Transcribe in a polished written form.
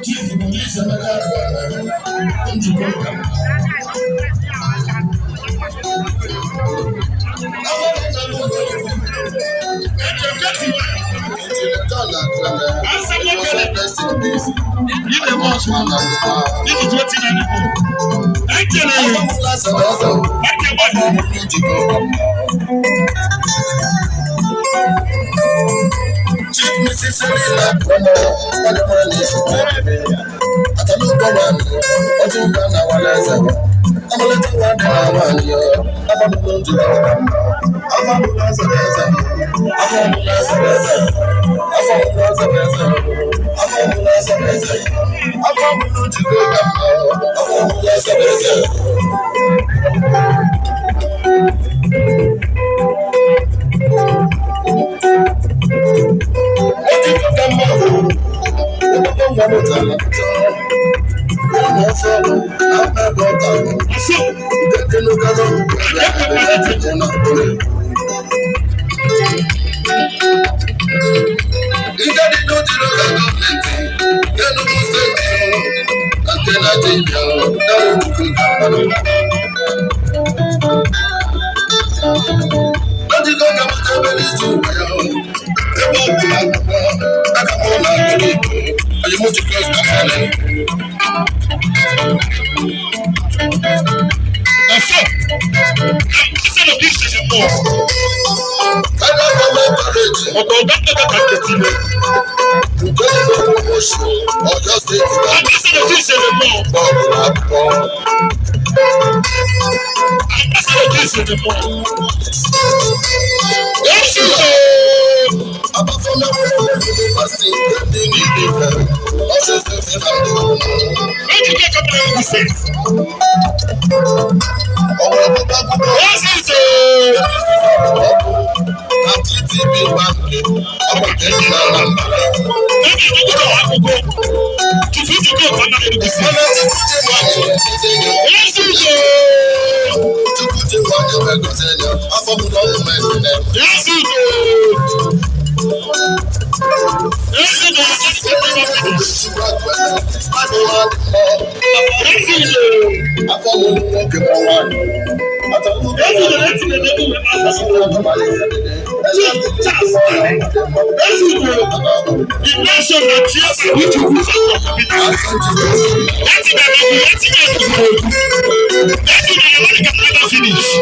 Chief Police Emeka Njikọ ka mma. Chief Mrs. Selina Promo, Ndị dị n'otu local gọọmenti Enugu Steeti na nke Naịjirịa na Chukwu ka mmadụ. Ejikọ ka mata ebe n'ije ụwa ya, ebe ọ bụla akwụkwọ aka m ụlọ akwụkwọ Igbo onye mụ Chukwu ka mmadụ. Federal Government College nke Oṣù Ọ̀yọ́ Steeti ka bọ́ọ̀lù akwụkwọ. Ọbáfẹ́mi Awólọ́wọ̀ University nke dị n'Ile-Ife, Ọ̀ṣun Steeti ka ndị ọwọ́ akwụkwọ akwụkwọ na GTB Bank ọgbakọ dị na Anambra. Mana Chukwuche nwanyị na-egosi ya. Chukwuche nwanyị na-egosi ya. Afọ m na ọnụ m ekele. Afọ m nwoke ma nwaanyị. Finish.